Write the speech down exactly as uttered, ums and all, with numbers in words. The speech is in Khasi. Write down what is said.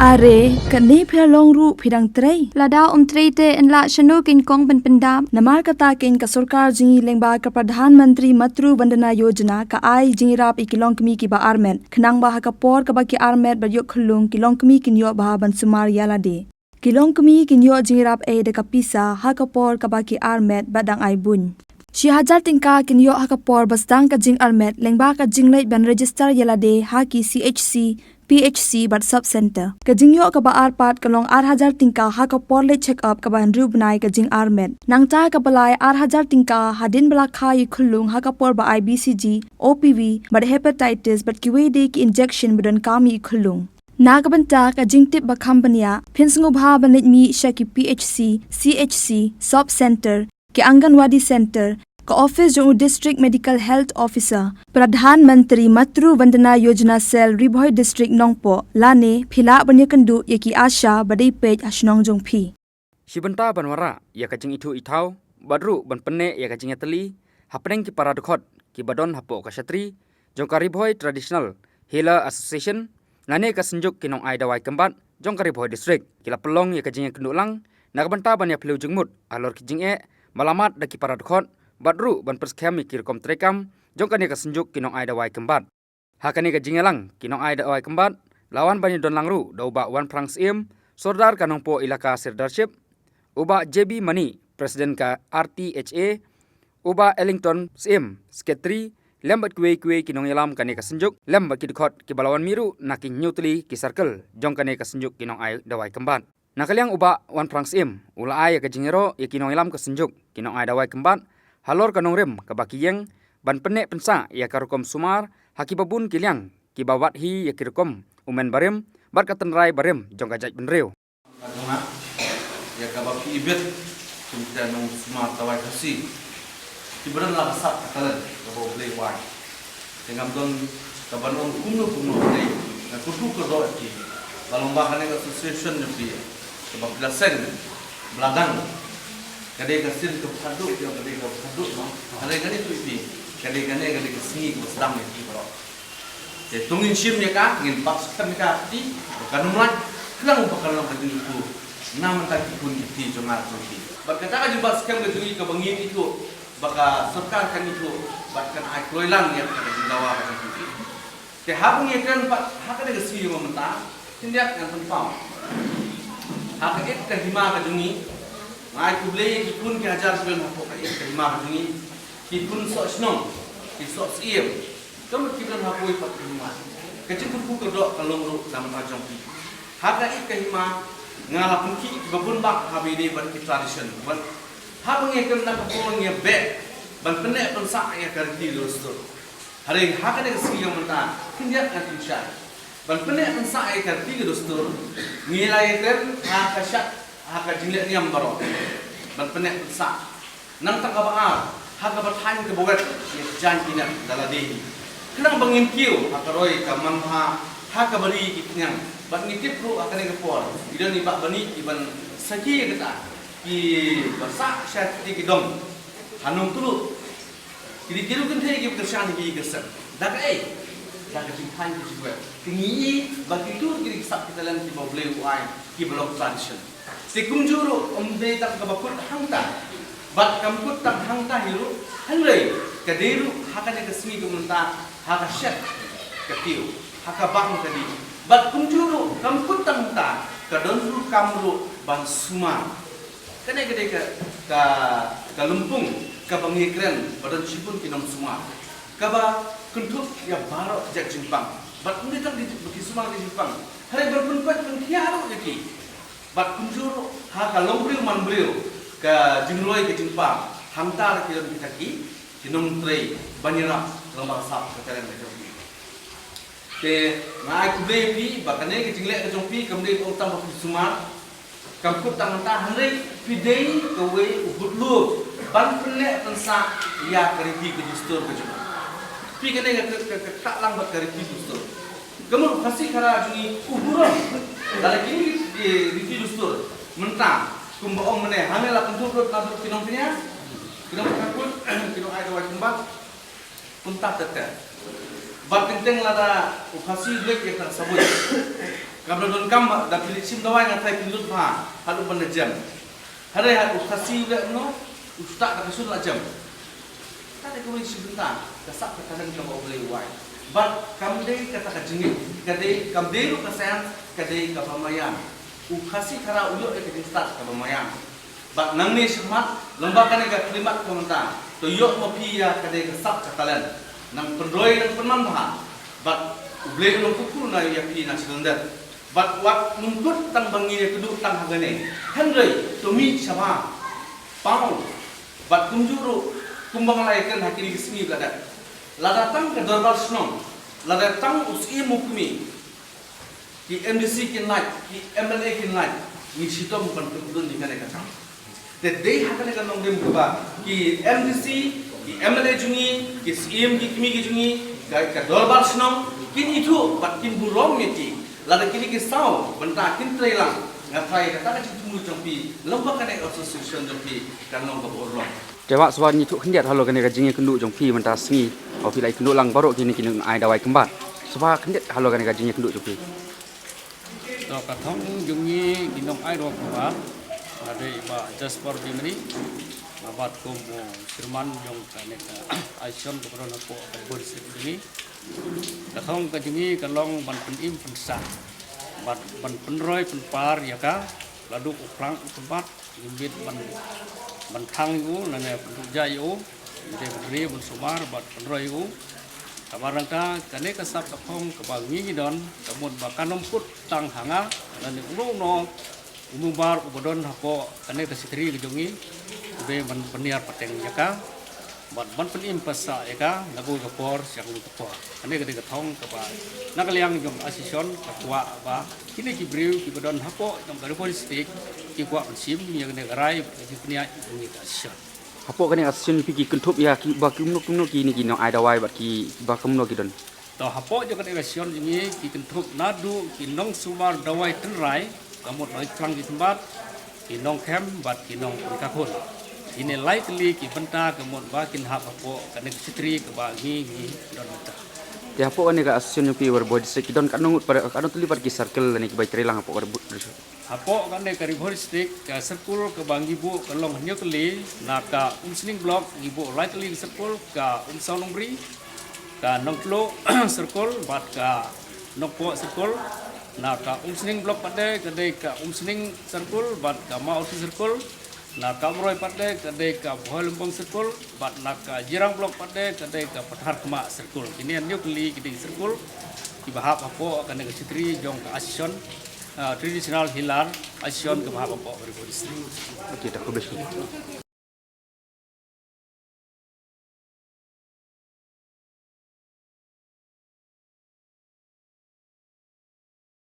Are, kane phi la long ruh phi dang trei. Lada ym trei te yn lah shano kein kong ban pyndap. Namar kata kein ka sorkar jong ngi lyngba ka Pradhan Mantri Matru Vandana Yojana ka ai jingïarap ïa ki longkmie kiba armet. Khnang ba ha ka por kaba ki armet bad ïoh khyllung ki longkmie kin ïoh bha ban sumar ïa lade. Ki longkmie kin ïoh jingïarap ei da ka pisa ha ka por kaba ki armet bad dang ai buiñ. Shi hajar tyngka kin ïoh ha ka por ba sdang ka jingarmet lyngba ka jingleit ban register ïa lade ha ki C H C, P H C bad sub center. Ka jingïoh kaba ar pat ka long ar hajar tyngka ha ka por leit check up kaba hynriew bnai ka jingarmet. Nangta kaba lai ar hajar tyngka hadien ba la kha ïa khyllung ha ka por ba ai B C G, O P V bad hepatitis bad kiwei de ki injection ba donkam ïa khyllung. Na ka bynta ka jingtip ba kham bniah, phin sngewbha ban leit mih sha ki P H C, C H C, sub center, ki Anganwadi center, ka office jong u District Medical Health Officer, Pradhan Mantri Matru Vandana Yojana Cell, Ri Bhoi District, Nongpoh, lane phi lah ban ïakynduh ïa ki ASHA ba dei peit ha shnong jong phi. Shi bynta ban wanrah ïa ka jingithuh ithaw bad ruh ban pynneh ïa ka jingïatylli hapdeng ki para dkhot kiba don hapoh ka shatri jong ka Ri Bhoi Traditional Healer Association lane ka Synjuk ki Nongai Dawai Kymbat jong ka Ri Bhoi District, ki la pynlong ïa ka jingïakynduh lang na ka bynta ban ïaphylliew jingmut halor ki jingeh ba la mad da ki para dkhot bad ruh ban pyrskhem ïa ki rukom treikam jong kane ka Synjuk ki Nongai Dawai Kymbat. Ha kane ka jingïalang ki nongai dawai kymbat la wan ban ïadon lang ruh da u Bah Wanphrang Syiem, Sordar ka Nongpoh Elaka Sirdarship, u Bah J B Mani, President ka R T H A, u Bah Ellington Syiem, Secretary, lem bad kiwei kiwei ki nongïalam kane ka Synjuk, lem bad ki dkhot kiba la wan mih ruh na ki hynñiew tylli ki circle jong kane ka Synjuk ki nongai dawai kymbat. Na ka liang u Bah Wanphrang Syiem u la ai ïa ka jingïaroh ïa ki nongïalam ka Synjuk ki nongai dawai kymbat halor ka nongrim kaba ki ïeng ban pynneh pynsah ïa ka rukom sumar ha kiba bun ki liang kiba wad hi ïa ki rukom u men barim bad ka tynrai barim jong ka jaitbynriew. Ka jong nga ïa kaba phi ibit kumta nongsumar dawai Khasi. Ki barim la ka sap ka talent kaba U Blei u ai. Te ngam don kaban ong kumno kumno, hynrei nga kyrkhu kyrdoh ïa phi ba long ba kane ka association jong phi kaba phi la seng ba la dang, ka dei ka sien kaba khadduh, ka dei kaba khadduh, no? Hynrei kane tu ïa phi ka dei, kane ka dei ka sngi kaba sdang ïa phi baroh. Te to ngin shim ïa ka, ngin bat skhem ïa ka ha kti ba kan ym lait khnang ba kan long ka jingithuh na bynta ki khun ki kti jong nga jong phi. Bad kata ka jingbat skhem ka jong ngi kaba ngin ithuh ba ka sorkar kan ithuh bad kan ai kloi lang ïa ka jingdawa ka jong phi. Te haba ngi kren pat ha kane ka sngi mynta, khyndiat ngan pynpaw ha ka ïit ka hima ka jong ngi. Nga ai khublei ïa ki khun ki hajar ki don hapoh ka ïit ka hima ka jong ngi, ki khun soh shnong, ki soh syiem, ka mut ki don ha kawei pat ka hima. Ka jingkyrkhu kyrdoh ka long ruh na bynta jong phi. Ha ka ïit ka hima nga la pynkhih kiba bun bak haba ïadei bad ki tradition. Bad haba ngi kren na ka por ngi beh ban pynneh pynsah ïa ka riti ka dustur. Hynrei ha kane ka sngi mynta khyndiat ngan pynshai ban pynneh pynsah ïa ka riti ka dustur. Ngi la ïakren ha ka shad ha ka jingleh niam baroh ban pynneh pynsah. Nangta kaba ar, ha kaba thaiñ kaba wet, ngi jaiñ ïa ka da lade hi. Khnang ba ngin kiew ha ka roi ka manbha ha kaba ri ki khñiang. Bad ngi tip ruh ha kane ka por ki don i Bah Bani i ban sakhi ïa kata, kiba sah sha kti ki dong ha Nongtuluh. Ki dei ki ruh kynthei kiba kyrshan ïa ki ka sem. Da kaei? Da ka jingthaiñ ka jingwet. Ki ngi i ba kito ki dei ki sap ki talent kiba U Blei u ai, kiba long tradition. Te kumjuh ruh ym dei tang kaba kut hangta bad kam kut tang hangta hi ruh, hynrei ka dei ruh ha kane ka sngi ka mynta ha ka shet ka tiew, ha ka bang ka dih. Bad kumjuh ruh kam kut tang hangta, ka don ruh kam ruh ban sumar. Kane ka dei ka, ka, ka lympung kaba ngi kren ba don shibun ki nongsumar kaba kynthup ïa baroh ki jait jingpang. Bad ym dei tang ki, ki sumar ki jingpang, hynrei ban pynpait pynkhiah ruh ïa ki. Bad kumjuh ruh ha ka longbriew manbriew, ka jingroi ka jingpang, hangta ruh ki don kita ki, ki nongtrei ban ïarap lyngba ka sap ka talent ka jong ki. Te nga ai khublei ïa phi ba kane ka jingleh ka jong phi kam dei tang ba phi sumar, kam kut tang hangta, hynrei phi dei kawei u budlur ban pynneh pynsah ïa ka riti ka dustur ka jong phi. Phi kane ka, ka, ka, ka ktah lang bad ka riti dustur. Ka mut Khasi Khara jong ngi u burom da la ki, ki riti dustur. Mynta kumba ong mynne, hangne la kynthup lut naduh ki nongkñia, ki nongkñia kut, ki nongai dawai kymbat. Kumta ter ter. Bad teng teng lada u Khasi u leit ïa ka sabut, kam da donkam da phi leit shim dawai, nga tharai phin lut bha haduh ban da jem. Hynrei haba u Khasi u leit noh, u stad da ka shun la jem. Kata ka wei shi bynta, ka sap ka talent kaba U Blei u wai. Bad kam dei kata ka jingngeit, ka dei, kam dei ruh ka science, ka dei kaba maïan. U Khasi Khara u ïoh ïa ka jingstad kaba maïan. Bad nangne shakhmat, lyngba kane ka khyllipmat ka mynta, to ïoh ma phi ïa ka dei ka sap ka talent. Nang pynroi, nang pynman bha. Bad U Blei u long kyrkhu na ïa phi na shalyndet. Bad wat nym kut tang ba ngi ïakynduh tang ha kane. Hynrei to mih shabar. Paw. Bad kumjuh ruh kumba nga la ïakren ha kine ki sngi ba la dep. Lada tang ka dorbar shnong, lada tang u Syiem u kmie, ki M D C kin lait, ki M L A kin lait, ngi shitom ban pynbun ïa kane ka kam. Te dei ha kane ka nongrim kaba ki M D C, ki M L A jong ngi, ki Syiem ki kmie ki jong ngi, ka, ka dorbar shnong, kin ithuh bad kin burom ïa ki. Lada kine ki saw bynta kin trei lang, nga tharai kata ka jingthmu jong phi lyngba kane association jong phi kan long kaba urlong. Te Bah, sngewbha ïathuh khyndiat halor kane ka jingïakynduh jong phi mynta sngi, ba phi la ïakynduh lang baroh kine ki nongai dawai kynbat. Sngewbha khyndiat halor kane ka jingïakynduh jong phi. To, ka thong jong ngi ki nongai dawai kynbat, nga dei Bah Jasper Bimani, nga bat kum u chairman jong kane ka association kaba don hapoh ka Ri Bhoi District jong ngi. Ka thong ka jong ngi ka long ban pynim pynsah, ban, ban pynroi pynpar ïa ka, la duk u phlang u kynbat, ngim bit ban, ban thang ïa u, lane pynduh jait ïa u, ngim dei ban ri, ban sumar, ban pynroi ïa u. Kaba nangta, kane ka sap ka thong kaba ngi ngi don, ka mut ba kan ym kut tang ha nga, lane uno uno u member uba don hapoh kane ka secretary ka jong ngi, u dei ban pynïar pateng ïa ka, bad ban pynim pynsah ïa ka, na kawei ka por sha kawei ka por. Kane ka dei ka thong kaba na ka liang jong ka association ka kwah ba kine ki briew kiba don hapoh jong ka Ri Bhoi District ki kwah ban shim ïa kane ka rai bad ka jingpynïaid jong ngi ka association. Hapoh kane ka association phi ki kynthup ïa kiba kumno kumno kine ki nongai dawai bad kiba kumno ki don. To, hapoh jong kane ka association jong ngi ki kynthup naduh ki nongsumar dawai tynrai, ka mut nongïalang ki kynbat, ki nongkhem bad ki nongpynkhun. Kine lai tylli ki bynta ka mut ba kin hap hapoh kane ka secretary kaba ngi ngi don mynta. Te hapoh kane ka association jong phi Ri Bhoi District ki don katno ngut pat, katno tylli pat ki circle lane kiba trei lang hapoh ka Ri Bhoi District? Hapoh kane ka Ri Bhoi District, ka circle kaba ngi buh ka long hynñiew tylli, na ka Umsning Block ngi buh lai tylli ka circle, ka Umsaw Nongbri, ka Nongtluh Circle bad ka Nongpoh Circle. Na ka Umsning Block pat de ka dei ka Umsning Circle bad ka Mawhati Circle. Na ka Umroi pat de ka dei ka Bhoilymbong Circle bad na ka Jirang Block pat de ka dei ka Patharkhmah Circle. Kine hynñiew tylli ki dei circle kiba hap hapoh kane ka secretary jong ka association, ah, traditional healer association kaba hap hapoh ka Ri Bhoi District. Okay, ta khublei shibun.